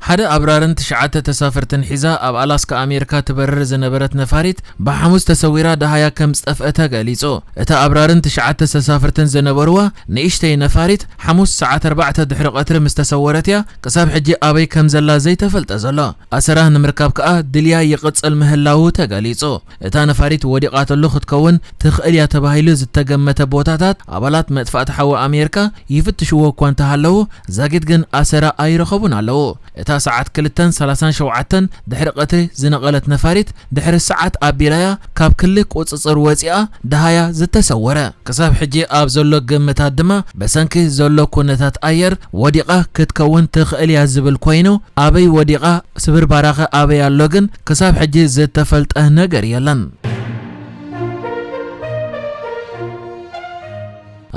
ሓደ ኣብራርን ትሽዓተ ተሳፈርትን ሒዛ ኣብ ኣላስካ ኣሜሪካ ትበርር ዝነበረት ነፋሪት ብሓሙስ ተሰዊራ ደሃያ ከም ዝጠፍአ ተገሊጹ። እታ ኣብራርን ትሽዓተ ተሳፈርትን ዝነበርዋ ንእሽተይ ነፋሪት ሓሙስ ሰዓት ኣርባዕተ ድሕሪ ቀትሪ ምስ ተሰወረት እያ ክሳብ ሕጂ ኣበይ ከም ዘላ ዘይተፈልጠ ዘሎ። ኣሰራ ንምርካብ ከኣ ድልያ ይቕጽል ምህላዉ ተገሊጹ። እታ ነፋሪት ወዲቓትሉ ክትከውን ትኽእል እያ ተባሂሉ ዝተገመተ ቦታታት ኣባላት መጥፋእቲ ሓዊ ኣሜሪካ ይፍትሽዎ እኳ እንተሃለዉ፣ ዛጊት ግን ኣሰራ ኣይረኸቡን ኣለዉ። እታ ሰዓት ክልተን ሰላሳን ሸውዓተን ድሕሪ ቀትሪ ዝነቐለት ነፋሪት ድሕሪ ሰዓት ኣቢላያ ካብ ክሊ ቁጽጽር ወጺኣ ደሃያ ዝተሰወረ። ክሳብ ሕጂ ኣብ ዘሎ ግምታት ድማ ብሰንኪ ዘሎ ኩነታት ኣየር ወዲቓ ክትከውን ትኽእል እያ ዝብል ኮይኑ፣ ኣበይ ወዲቓ ስብርባራኸ ኣበይ ኣሎ ግን ክሳብ ሕጂ ዝተፈልጠ ነገር የለን።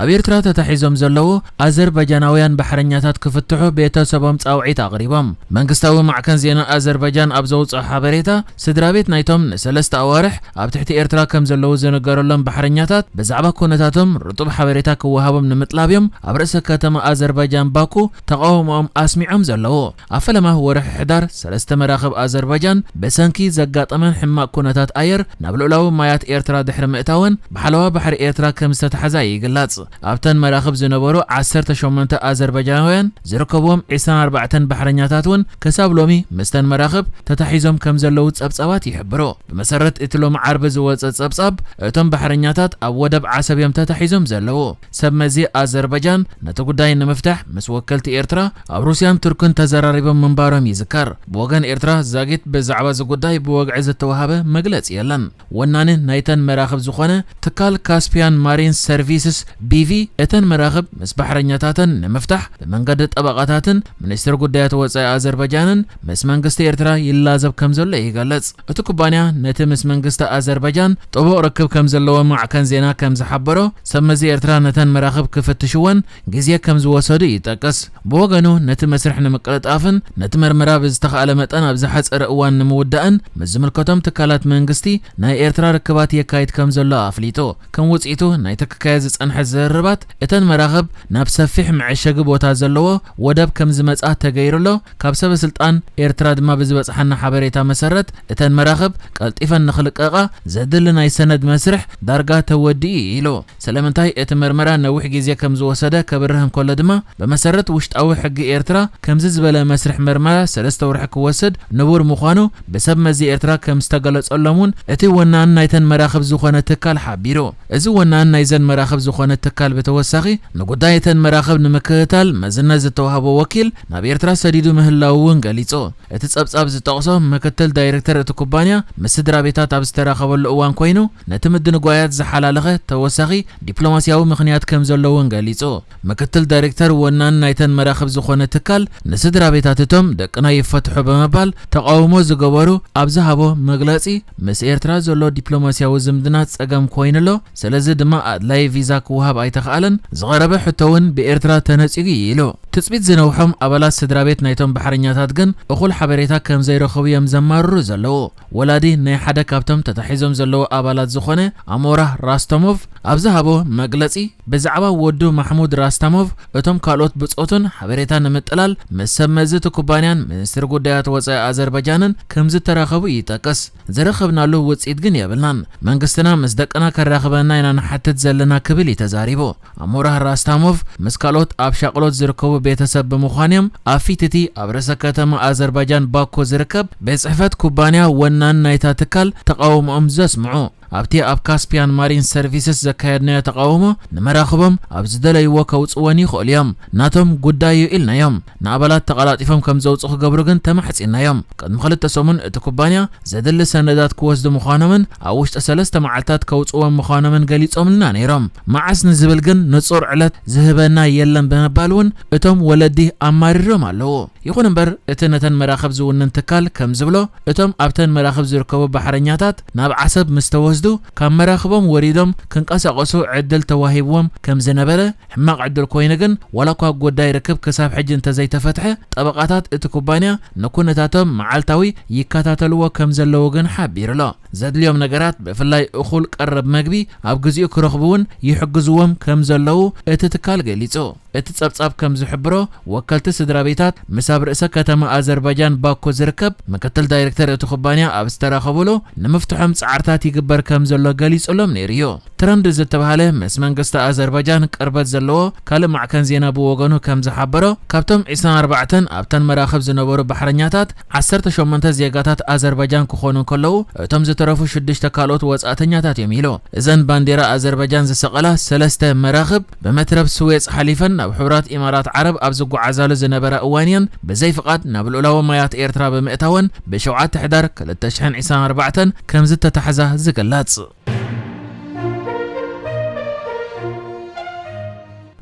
ኣብ ኤርትራ ተታሒዞም ዘለዉ ኣዘርባጃናውያን ባሕረኛታት ክፍትሑ ቤተሰቦም ጻውዒት ኣቕሪቦም። መንግስታዊ ማዕከን ዜና ኣዘርባጃን ኣብ ዘውጽኦ ሓበሬታ፣ ስድራ ቤት ናይቶም ንሰለስተ ኣዋርሕ ኣብ ትሕቲ ኤርትራ ከም ዘለዉ ዝነገረሎም ባሕረኛታት ብዛዕባ ኩነታቶም ርጡብ ሓበሬታ ክወሃቦም ንምጥላብ እዮም ኣብ ርእሰ ከተማ ኣዘርባጃን ባኩ ተቓውሞኦም ኣስሚዖም ዘለዉ። ኣብ ፈለማ ወርሒ ሕዳር ሰለስተ መራኽብ ኣዘርባጃን ብሰንኪ ዘጋጠመን ሕማቕ ኩነታት ኣየር ናብ ልኡላዊ ማያት ኤርትራ ድሕሪ ምእታወን ብሓለዋ ባሕሪ ኤርትራ ከም ዝተታሕዛ ይግለጽ። ኣብተን መራኽብ ዝነበሩ ዓሰርተ ሸሞንተ ኣዘርባጃናውያን ዝርከብዎም ዕስራን ኣርባዕተን ባሕረኛታት እውን ክሳብ ሎሚ ምስተን መራኽብ ተታሒዞም ከም ዘለዉ ጸብጻባት ይሕብሩ። ብመሰረት እቲ ሎሚ ዓርቢ ዝወጸ ጸብጻብ፣ እቶም ባሕረኛታት ኣብ ወደብ ዓሰብ እዮም ተታሒዞም ዘለዉ። ሰብ መዚ ኣዘርባጃን ነቲ ጉዳይ ንምፍታሕ ምስ ወከልቲ ኤርትራ ኣብ ሩስያን ቱርክን ተዘራሪቦም ምንባሮም ይዝከር። ብወገን ኤርትራ ዛጊት ብዛዕባ እዚ ጉዳይ ብወግዒ ዝተዋህበ መግለጺ የለን። ወናኒ ናይተን መራኽብ ዝኾነ ትካል ካስፒያን ማሪን ሰርቪስስ ቢቪ፣ እተን መራኽብ ምስ ባሕረኛታተን ንምፍታሕ ብመንገዲ ጠበቓታትን ሚኒስትር ጉዳያት ወጻኢ ኣዘርባጃንን ምስ መንግስቲ ኤርትራ ይላዘብ ከም ዘሎ ይገልጽ። እቲ ኩባንያ ነቲ ምስ መንግስቲ ኣዘርባጃን ጥቡቕ ርክብ ከም ዘለዎ ማዕከን ዜና ከም ዝሓበሮ፣ ሰብ መዚ ኤርትራ ነተን መራኽብ ክፍትሽወን ግዜ ከም ዝወሰዱ ይጠቅስ። ብወገኑ፣ ነቲ መስርሕ ንምቅልጣፍን ነቲ መርመራ ብዝተኻእለ መጠን ኣብ ዝሓጸረ እዋን ንምውዳእን ምስ ዝምልከቶም ትካላት መንግስቲ ናይ ኤርትራ ርክባት የካይድ ከም ዘሎ ኣፍሊጡ። ከም ውጽኢቱ ናይቲ ክካየድ ዝጸንሐ ዝርርባት፣ እተን መራኽብ ናብ ሰፊሕ መዐሸጊ ቦታ ዘለዎ ወደብ ከም ዝመጻ ተገይሩ ኣሎ። ካብ ሰበ ስልጣን ኤርትራ ድማ ብዝበጽሓና ሓበሬታ መሰረት፣ እተን መራኽብ ቀልጢፈን ንኽልቀቓ ዘድሊ ናይ ሰነድ መስርሕ ዳርጋ ተወዲኡ ኢሉ። ስለምንታይ እቲ መርመራ ነዊሕ ግዜ ከም ዝወሰደ ከብርህ እንከሎ ድማ፣ ብመሰረት ውሽጣዊ ሕጊ ኤርትራ ከምዚ ዝበለ መስርሕ መርመራ ሰለስተ ወርሒ ክወስድ ንቡር ምዃኑ ብሰብ መዚ ኤርትራ ከም ዝተገለጸሎም እውን እቲ ወናኒ ናይተን መራኽብ ዝኾነ ትካል ሓቢሩ። እዚ ወናኒ ናይዘን መራኽብ ዝኾነ ትካል ብተወሳኺ ንጉዳይ እተን መራኽብ ንምክትታል መዝነት ዝተዋህቦ ወኪል ናብ ኤርትራ ሰዲዱ ምህላዉ እውን ገሊጹ። እቲ ጸብጻብ ዝጠቕሶ ምክትል ዳይሬክተር እቲ ኩባንያ ምስ ስድራ ቤታት ኣብ ዝተራኸበሉ እዋን ኮይኑ፣ ነቲ ምድንጓያት ዝሓላለኸ ተወሳኺ ዲፕሎማስያዊ ምኽንያት ከም ዘሎ እውን ገሊጹ። ምክትል ዳይሬክተር ወናኒ ናይተን መራኽብ ዝኾነ ትካል ንስድራ ቤታት እቶም ደቅና ይፈትሑ ብምባል ተቓውሞ ዝገበሩ ኣብ ዝሃቦ መግለጺ፣ ምስ ኤርትራ ዘሎ ዲፕሎማስያዊ ዝምድና ጸገም ኮይኑ ኣሎ፣ ስለዚ ድማ ኣድላዪ ቪዛ ክወሃብ ኣይተኻእለን፣ ዝቐረበ ሕቶ እውን ብኤርትራ ተነጺጉ እዩ ኢሉ። ትጽቢት ዝነውሖም ኣባላት ስድራ ቤት ናይቶም ባሕረኛታት ግን እኹል ሓበሬታ ከም ዘይረኸቡ እዮም ዘማርሩ ዘለዉ። ወላዲ ናይ ሓደ ካብቶም ተታሒዞም ዘለዉ ኣባላት ዝኾነ ኣሞራ ራስቶሞቭ ኣብ ዝሃቦ መግለጺ፣ ብዛዕባ ወዱ ማሕሙድ ራስታሞቭ እቶም ካልኦት ብጾቱን ሓበሬታ ንምጥላል ምስ ሰብ መዚ እቲ ኩባንያን ሚኒስትሪ ጉዳያት ወጻኢ ኣዘርባጃንን ከም ዝተራኸቡ ይጠቅስ። ዝረኸብናሉ ውጽኢት ግን የብልናን። መንግስትና ምስ ደቅና ከራኽበና ኢና ንሓትት ዘለና ክብል እዩ ተዛሪቡ። ኣሞራህ ራስታሞቭ ምስ ካልኦት ኣብ ሻቕሎት ዝርከቡ ቤተሰብ ብምዃን እዮም ኣብ ፊት እቲ ኣብ ርእሰ ከተማ ኣዘርባጃን ባኮ ዝርከብ ቤት ጽሕፈት ኩባንያ ወናን ናይታ ትካል ተቓውሞኦም ዘስምዑ። ኣብቲ ኣብ ካስፒያን ማሪን ሰርቪስስ ዘካየድናዮ ተቓውሞ ንመራኽቦም ኣብ ዝደለይዎ ከውጽወን ይኽእሉ እዮም። ናቶም ጉዳይ እዩ ኢልናዮም። ንኣባላት ተቐላጢፎም ከም ዘውጽኡ ክገብሩ ግን ተማሕጺናዮም። ቅድሚ ክልተ ሰሙን እቲ ኩባንያ ዘድሊ ሰነዳት ክወስዱ ምዃኖምን ኣብ ውሽጢ ሰለስተ መዓልታት ከውጽዎም ምዃኖምን ገሊጾምልና ነይሮም። መዓስ ንዝብል ግን ንጹር ዕለት ዝህበና የለን ብምባል እውን እቶም ወለዲ ኣማሪሮም ኣለዉ። ይኹን እምበር፣ እቲ ነተን መራኽብ ዝውንን ትካል ከም ዝብሎ፣ እቶም ኣብተን መራኽብ ዝርከቡ ባሕረኛታት ናብ ዓሰብ ምስ ተወስዱ፣ ካብ መራኽቦም ወሪዶም ክንቀሳቐሱ ዕድል ተዋሂብዎም ከም ዝነበረ፣ ሕማቕ ዕድል ኮይኑ ግን፣ ዋላ እኳ ጉዳይ ርክብ ክሳብ ሕጂ እንተዘይተፈትሐ፣ ጠበቓታት እቲ ኩባንያ ንኩነታቶም መዓልታዊ ይከታተልዎ ከም ዘለዉ ግን ሓቢሩ ኣሎ። ዘድልዮም ነገራት፣ ብፍላይ እኹል ቀረብ መግቢ፣ ኣብ ግዜኡ ክረኽቡ እውን ይሕግዝዎም ከም ዘለዉ እቲ ትካል ገሊጹ። እቲ ጸብጻብ ከም ዝሕብሮ፣ ወከልቲ ስድራ ቤታት ምስ ኣብ ርእሰ ከተማ ኣዘርባጃን ባኮ ዝርከብ ምክትል ዳይሬክተር እቲ ኩባንያ ኣብ ዝተረኸብሉ፣ ንምፍትሖም ጻዕርታት ይግበር ከም ዘሎ ገሊጹሎም ነይሩ እዩ። ትረንድ ዝተባህለ ምስ መንግስቲ ኣዘርባጃን ቅርበት ዘለዎ ካልእ ማዕከን ዜና ብወገኑ ከም ዝሓበሮ፣ ካብቶም ዕስራን ኣርባዕተን ኣብተን መራኽብ ዝነበሩ ባሕረኛታት፣ ዓሰርተ ሸሞንተ ዜጋታት ኣዘርባጃን ክኾኑ እንከለዉ፣ እቶም ዝተረፉ ሽዱሽተ ካልኦት ወጻእተኛታት እዮም ኢሉ። እዘን ባንዴራ ኣዘርባጃን ዝሰቐላ ሰለስተ መራኽብ ብመትረብ ስዌጽ ሓሊፈን ናብ ሕቡራት ኢማራት ዓረብ ኣብ ዝጓዓዛሉ ዝነበራ እዋን እየን ብዘይ ፍቓድ ናብ ልኡላዊ ማያት ኤርትራ ብምእታወን ብሸውዓተ ሕዳር ክልተ ሽሕን ዕስራን ኣርባዕተን ከም ዝተታሕዛ ዝግለጽ።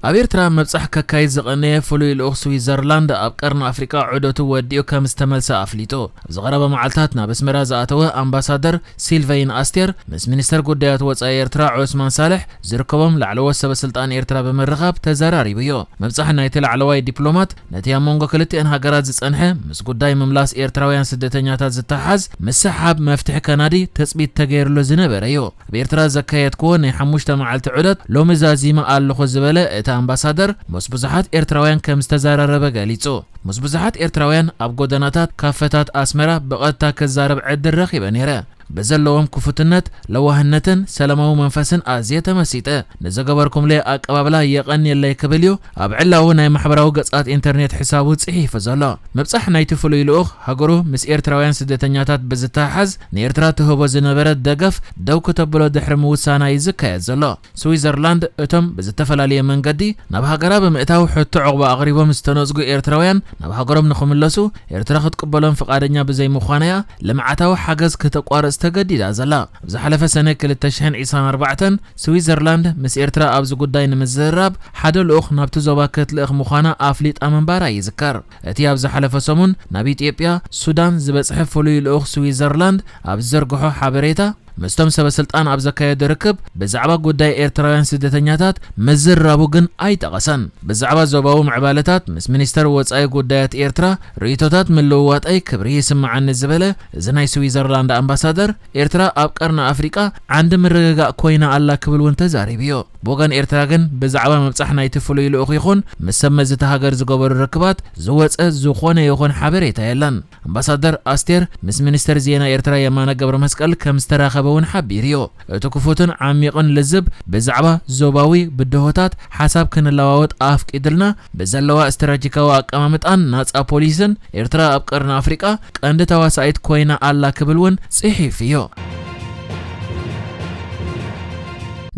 ኣብ ኤርትራ ምብጻሕ ከካይድ ዝቐነየ ፍሉይ ልኡኽ ስዊዘርላንድ ኣብ ቀርኒ ኣፍሪቃ ዑደቱ ወዲኡ ከም ዝተመልሰ ኣፍሊጡ። ኣብዚ ቀረባ መዓልታት ናብ ኣስመራ ዝኣተወ ኣምባሳደር ሲልቨይን ኣስቴር ምስ ሚኒስተር ጉዳያት ወጻኢ ኤርትራ ዑስማን ሳልሕ ዝርከቦም ላዕለዎት ሰበ ስልጣን ኤርትራ ብምርኻብ ተዘራሪቡ እዩ። ምብጻሕ ናይቲ ላዕለዋይ ዲፕሎማት ነቲ ኣብ መንጎ ክልቲኣን ሃገራት ዝጸንሐ ምስ ጉዳይ ምምላስ ኤርትራውያን ስደተኛታት ዝተሓዝ ምስሓብ መፍትሒ ከናዲ ትጽቢት ተገይርሉ ዝነበረ እዩ። ኣብ ኤርትራ ዘካየድክዎ ናይ ሓሙሽተ መዓልቲ ዑደት ሎሚ ዛዚመ ኣለኹ ዝበለ እቲ ኣምባሳደር፣ ምስ ብዙሓት ኤርትራውያን ከም ዝተዘራረበ ገሊጹ። ምስ ብዙሓት ኤርትራውያን ኣብ ጎደናታት ካፈታት ኣስመራ ብቐጥታ ክዛረብ ዕድል ረኺበ ነይረ። ብዘለዎም ክፉትነት፣ ለዋህነትን ሰላማዊ መንፈስን ኣዝየ ተመሲጠ። ንዝገበርኩምለይ ኣቀባብላ የቐንየለይ ክብል እዩ ኣብ ዕላዊ ናይ ማሕበራዊ ገጻት ኢንተርኔት ሕሳቡ ጽሒፉ ዘሎ። ምብጻሕ ናይቲ ፍሉይ ልኡኽ ሃገሩ ምስ ኤርትራውያን ስደተኛታት ብዝተሓሓዝ ንኤርትራ ትህቦ ዝነበረት ደገፍ ደው ክተብሎ ድሕሪ ምውሳና እዩ ዝካየድ ዘሎ። ስዊዘርላንድ እቶም ብዝተፈላለየ መንገዲ ናብ ሃገራ ብምእታው ሕቶ ዑቕባ ኣቕሪቦም ዝተነጽጉ ኤርትራውያን ናብ ሃገሮም ንኽምለሱ ኤርትራ ክትቅበሎም ፍቓደኛ ብዘይምዃና እያ ልምዓታዊ ሓገዝ ክተቋርጽ ተገዲዳ ዘላ። ኣብ ዝሓለፈ ሰነ ክልተ ሽሕን ዕስራን ኣርባዕተን ስዊዘርላንድ ምስ ኤርትራ ኣብዚ ጉዳይ ንምዝርራብ ሓደ ልኡኽ ናብቲ ዞባ ክትልእኽ ምዃና ኣፍሊጣ ምንባራ ይዝከር። እቲ ኣብ ዝሓለፈ ሰሙን ናብ ኢትዮጵያ፣ ሱዳን ዝበጽሐ ፍሉይ ልኡኽ ስዊዘርላንድ ኣብ ዝዘርግሖ ሓበሬታ፣ ምስቶም ሰበ ስልጣን ኣብ ዘካየዶ ርክብ ብዛዕባ ጉዳይ ኤርትራውያን ስደተኛታት ምዝርራቡ ግን ኣይጠቐሰን። ብዛዕባ ዞባዊ ምዕባለታት ምስ ሚኒስተር ወጻኢ ጉዳያት ኤርትራ ርእይቶታት ምልውዋጠይ ክብሪ ይስምዓኒ ዝበለ እዚ ናይ ስዊዘርላንድ ኣምባሳደር፣ ኤርትራ ኣብ ቀርኒ ኣፍሪቃ ዓንዲ ምርግጋእ ኮይና ኣላ ክብል እውን ተዛሪቡ እዩ። ብወገን ኤርትራ ግን ብዛዕባ ምብጻሕ ናይቲ ፍሉይ ልኡኽ ይኹን ምስ ሰብ መዚ እታ ሃገር ዝገበሩ ርክባት ዝወጸ ዝኾነ ይኹን ሓበሬታ የለን። ኣምባሳደር ኣስቴር ምስ ሚኒስተር ዜና ኤርትራ የማነ ገብረ መስቀል ከም ዝተራኸበ እውን ሓቢሩ እዩ። እቲ ክፉትን ዓሚቕን ልዝብ ብዛዕባ ዞባዊ ብድሆታት ሓሳብ ክንለዋወጥ ኣፍቂድልና፣ ብዘለዋ ስትራቴጂካዊ ኣቀማምጣን ናጻ ፖሊስን ኤርትራ ኣብ ቀርኒ ኣፍሪቃ ቀንዲ ተዋሳኢት ኮይና ኣላ ክብል እውን ጽሒፉ እዩ።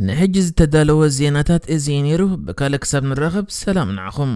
ንሕጂ ዝተዳለወ ዜናታት እዚ እዩ ነይሩ። ብካልእ ክሳብ ንራኸብ ሰላም ንዓኹም።